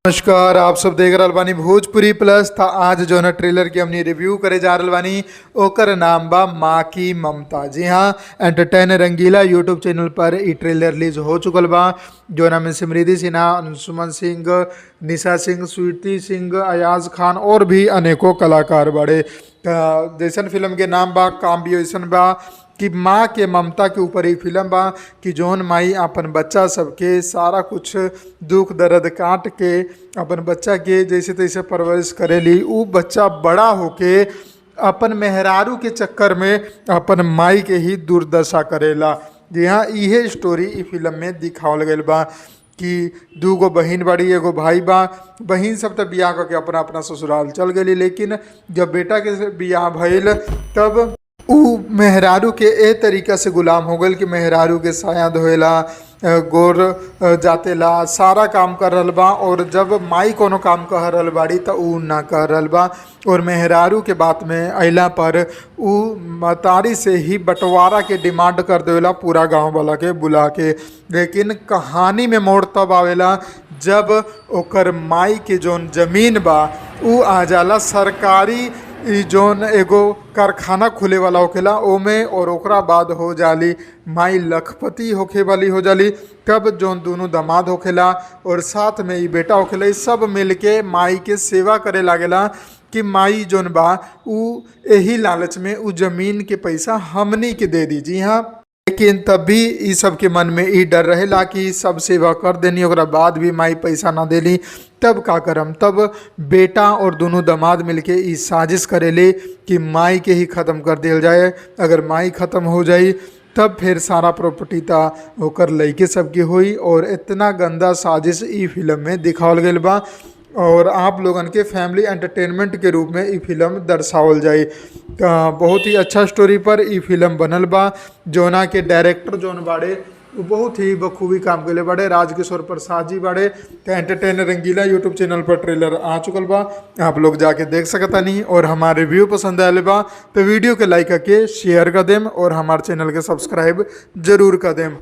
नमस्कार, आप सब देख रहल बानी भोजपुरी प्लस। त आज जो है ट्रेलर के हमनी रिव्यू करे जा रहल बानी, ओकर नाम बा माँ की ममता। जी हाँ, एंटरटेन रंगीला यूट्यूब चैनल पर ई ट्रेलर रिलीज हो चुकल बा, जो में समृद्धि सिन्हा, अंशुमन सिंह, निशा सिंह, स्वीटी सिंह, अयाज खान और भी अनेकों कलाकार बाड़े। त जैसन फिल्म के नाम बा, काम भी वैसन बा कि माँ के ममता के ऊपर ही फिल्म बा कि जौन माई अपन बच्चा सबके सारा कुछ दुख दर्द काट के अपन बच्चा के जैसे तैसे परवरिश करेली, उ बच्चा बड़ा होके अपन मेहरारू के चक्कर में अपन माई के ही दुर्दशा करेला। जी हाँ, इहे स्टोरी ई फिल्म में दिखावल गइल बा कि दू गो बहिन बाड़ी, एगो भाई बा। बहिन सब त बियाह करके अपना अपना ससुराल चल गई, लेकिन जब बेटा के बियाह भइल तब उ मेहरारू के ए तरीका से गुलाम हो गइल कि मेहरारू के साया धोएला, गोर जातेला, सारा काम कर रहल बा। और जब माई कोनो काम कह रहल बाड़ी त उ ना कह रहल बा और मेहरारू के बात में अइला पर उ महतारी से ही बंटवारा के डिमांड कर देवेला पूरा गांव वाला के बुला के। लेकिन कहानी में मोड़ तब आवेला जब ओकर माई के जौन जमीन बा उ आ जाला सरकारी ई जौन एगो कारखाना खुले वाला होखेला ओमे, और ओकरा बाद हो जाली माई लखपति होखे वाली हो जाली। तब जौन दोनों दामाद होखेला और साथ में ई बेटा होखेला, ई सब मिलके माई के सेवा करे लागेला कि माई जौन बा उ एही लालच में उ जमीन के पैसा हमनी के दे दी। जी हाँ, लेकिन तब भी ई सब के मन में ई डर रहेला कि सब सेवा कर देनी ओकरा बाद भी माई पैसा ना देली तब का करम। तब बेटा और दोनों दामाद मिलके ई साजिश करेले कि माई के ही ख़त्म कर दिया जाए। अगर माई ख़त्म हो जाई तब फिर सारा प्रॉपर्टी ता ओकर लइके सबके होई। और इतना गंदा साजिश ई फिल्म में दिखावल गइल बा और आप लोगन के फैमिली एंटरटेनमेंट के रूप में ई फिल्म दर्शावल जाई। त बहुत ही अच्छा स्टोरी पर ई फिल्म बनल बा, जौना के डायरेक्टर जौन बाड़े उ बहुत ही बखूबी काम कइले बाड़े, राजकिशोर प्रसाद जी बाड़े। त एंटरटेनर रंगीला यूट्यूब चैनल पर ट्रेलर आ चुकल बा, आप लोग जाके देख सकतानी। और हमार रिव्यू पसंद आयल बा तो वीडियो के लाइक करके शेयर कर देम और हमार चैनल के सब्सक्राइब जरूर कर देम।